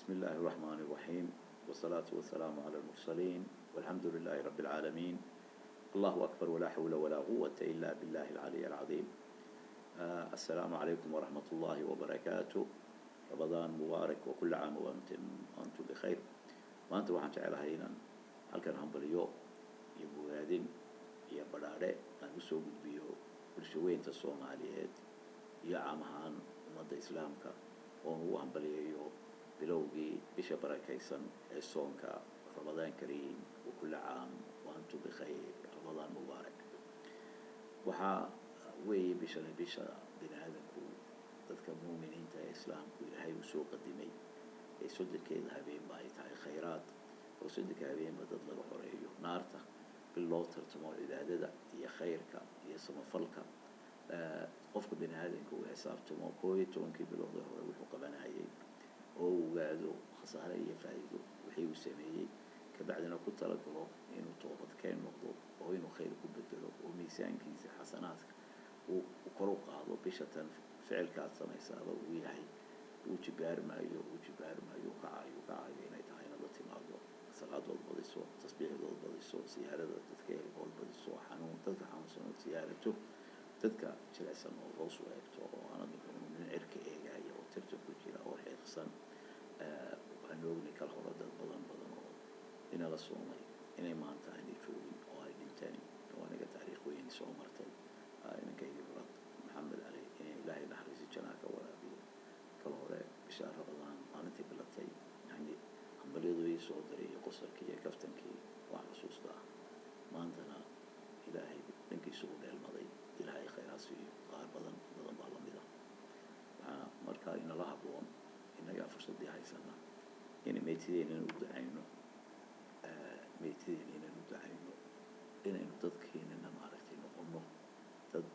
بسم الله الرحمن الرحيم، والصلاة والسلام على المرسلين، والحمد لله رب العالمين. الله أكبر، ولا حول ولا قوة إلا بالله العلي العظيم. السلام عليكم ورحمة الله وبركاته. رمضان مبارك، وكل عام وأنتم بخير. Maanta waxaan jeclahay inaan halkan hambalyo iyo bogaadin iyo badhaadhe aan usoo gudbiyo bulshaweynta Soomaaliyeed iyo caam ahaan ummadda Islaamka, oon ugu hambaliyayo bilowgii bisha barakaysan ee soonka. رمضان كريم، وكل عام وأنتم بخير، رمضان مبارك. Waxaa weeye bishani bisha bini aadamku, dadka muuminiinta ee Islaamku, Ilaahay uu soo qadimay ee 30-keeda habeenba ay tahay khayraad, oo 30-ka habeenba dad laga xoreeyo naarta, bil loo tartamo cibaadada iyo khayrka iyo samafalka. Qofka bini aadamka uu xisaabtamo 11-kii biloodee hore wuxuu qabanayay, oo uu ogaado khasaare iyo faa'iido wixii uu sameeyey, kabacdina ku talagalo inuu toobadkeen noqdo oo inuu khayr ku bedelo oo miisaankiisa xasanaadka uu kor u qaado. Bisha tan ficilkaad samaysaaba uu yahay uu jibaarmaayo, uu jibaarmaayo, kacayo, kacayo, inay tahay inaad la timaado salaadood badiso, tasbiixdood badiso, siyaarada dadka ehelkood badiso, xanuun dadka xanuunsan ood siyaarato, dadka jilicsan oo hoos u eegto, oo aanad noqon nin cirka eegaya oo tartan ku jira oo xiiqsan. Waxaanu ognay kal hore dad badan badan oo inala soomay inay maanta aanay joogin oo ay dhinteen, oo aniga taariikh weyn soo martay, inankaygi murad Maxamed Cali, inay Ilaahay naxariisi janaa ka waraabiyo. Kal hore bisha Ramadaan maalintii bilatay, yani hambalyadu ii soo diray iyo qosalkii iyo kaftankii waan xusuustaa. Maantana Ilaahay dhankiisa u dheelmaday. Ilaahay khayraa siiyo. Qaar badan badan baa lamida. Waxaa markaa inala habboon, innagaa fursaddii haysana, inay meytideenana u ducayno, meytideena inaynu ducayno, inaynu dadkeenana maaragtay noqono dad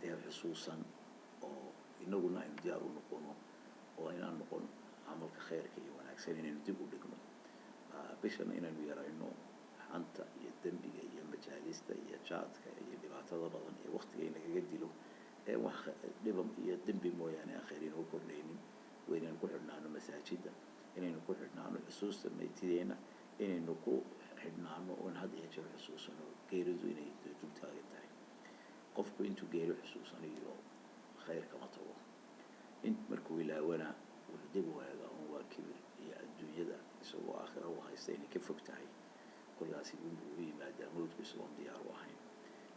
dee xusuusan, oo inaguna aynu diyaar u noqono, oo aynaan noqon camalka khayrka iyo wanaagsan inaynu dib u dhigno. Bishana inaynu yarayno xanta iyo dembiga iyo majaalista iyo jaadka iyo dhibaatada badan ee waktiga inagaga dilo, ee wax dhibam iyo dembi mooyaane aan khayr inoo kordhaynin. Waa inaynu ku xidhnaano masaajida, inaynu ku xidhnaano xusuusta meytideena, inaynu ku xidhnaano oon had iyo jeer xusuusano geeridu inay dul taagan tahay. Qofku intuu geeri xusuusanayo khayr kama tago. In markuu ilaawana wuxuu dib u eegaa un waa kibir iyo adduunyada, isagoo aakhira u haysta inay ka fog tahay. Kolkaasi unbuu u yimaadaa mowdku isagoon diyaar u ahayn.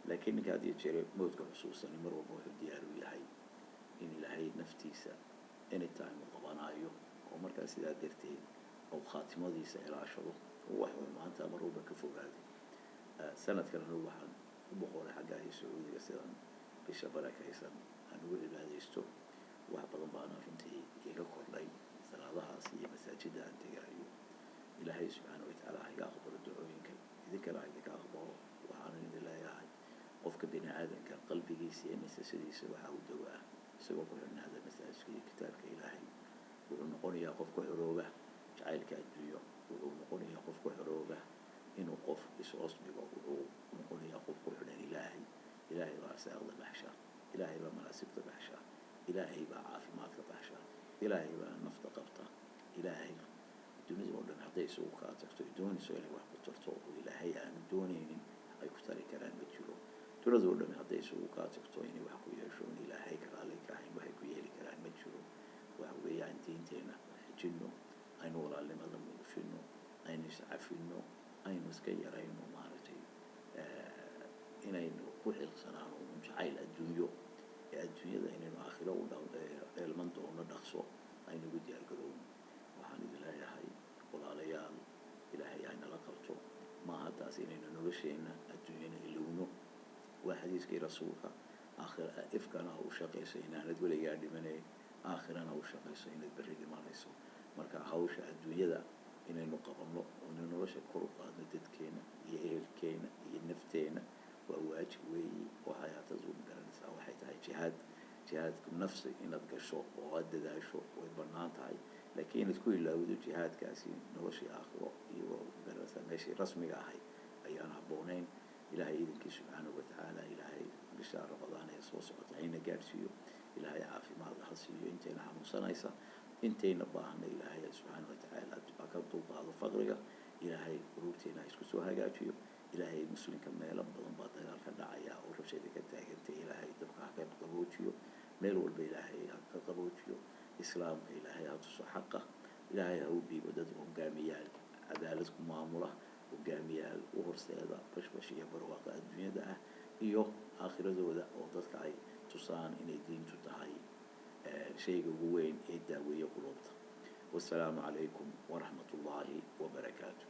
Laakiin ninka had iyo jeer mowdka xusuusani mar walba wuxuu diyaar u yahay in Ilaahay naftiisa anytime uu qabanaayo, oo markaa sidaa darteed oo khaatimadiisa ilaashado oo wax uu maanta mar walba ka fogaado. Sanadkan anugu waxaan u boqolay xagga iyo Sacuudiga sidan bisha barakaysan aan ugu cibaadaysto. Wax badan baana runtii iga kordhay salaadahaas iyo masaajida aan tegaayo. Ilaahay subxaana watacaala ha iga aqbalo ducooyinka, idinkana ha idinka aqbalo. Waxaanan idin leeyahay, qofka bini aadanka qalbigiisa iyo nasasadiisa waxaa u dawo ah isagoo ku xidhnaada masaajidka iyo kitaabka Ilaahay. Wuxuu noqonayaa qof ku xorooba jacaylka adduunyo, wuxuu noqonayaa qof ku xorooba inuu qof is-hoos dhigo, wuxuu noqonayaa qof ku xidhan Ilaahay. Ilaahay baa arsaaqda baxsha, Ilaahay baa manaasibta baxsha, Ilaahay baa caafimaadka baxsha, Ilaahay baa nafta qabta. Ilaahay dunida oo dhan hadday isugu kaa tagto ay doonayso inay wax ku tarto, oo Ilaahay aanu doonaynin ay ku tari karaan ma jiro. Dunida oo dhan hadday isugu kaa tagto inay wax ku yeesho, oon Ilaahay ka raalli ka ahayn waxay ku yeeli karaan ma jiro. Waxa weeyaan diinteena xijinno, aynu walaalnimada muujino, aynu iscafino, aynu iska yarayno maaragtay inaynu ku xiiqsanaano un jacayl adduunyo, ee adduunyada inaynu aakhiro u dheelman doono dhaqso aynu ugu diyaargarowno. Waxaan idin leeyahay, walaalayaal, Ilaahay haynala qabto. Maaha taas inaynu nolosheenna adduunyana ilowno. Waa xadiiskii Rasuulka: aakhira ifkana u shaqayso inaanad weligaa dhimanayn, aakhirana u shaqayso inaad berri dhimanayso. Marka hawsha adduunyada inaynu qabanno oo nolosha kor u qaadno dadkeena iyo ehelkeena iyo nafteena waa waajib weeye. Oo xayaatadu, magaranaysaa, waxay tahay jihaad. Jihaadku nafsi inaad gasho oo aad dadaasho way bannaan tahay, laakiin inaad ku ilaawdo jihaadkaasi noloshii aakhiro iyo, magaranaysaa, meeshii rasmiga ahayd ayaan habboonayn. Ilaahay iidankii subxaanahu watacaala, Ilaahay bisha Ramadaan ee soo socota hayna gaadhsiiyo. Ilaahay caafimaad ha siiyo intayna xanuunsanaysa. Intayna baahna Ilaahay subxaana watacaala ha ka dulqaado faqriga. Ilaahay quluubteena ha isku soo hagaajiyo. Ilaahay muslimka meelo badan baa dagaal ka dhacaya oo rabshada ka taagantay, Ilaahay dabka ha ka qaboojiyo meel walba, Ilaahay ha ka qaboojiyo. Islaamka Ilaahay ha tuso xaqa, Ilaahay ha u dhiibo dad hogaamiyaal cadaalad ku maamula, hogaamiyaal u horseeda bashbash iyo barwaaqa adduunyada ah iyo aakhiradooda, oo dadka ay tusaan inay diintu tahay shayga ugu weyn ee daaweeya quluubta. Wasalaamu calaykum waraxmat ullaahi wabarakaatu.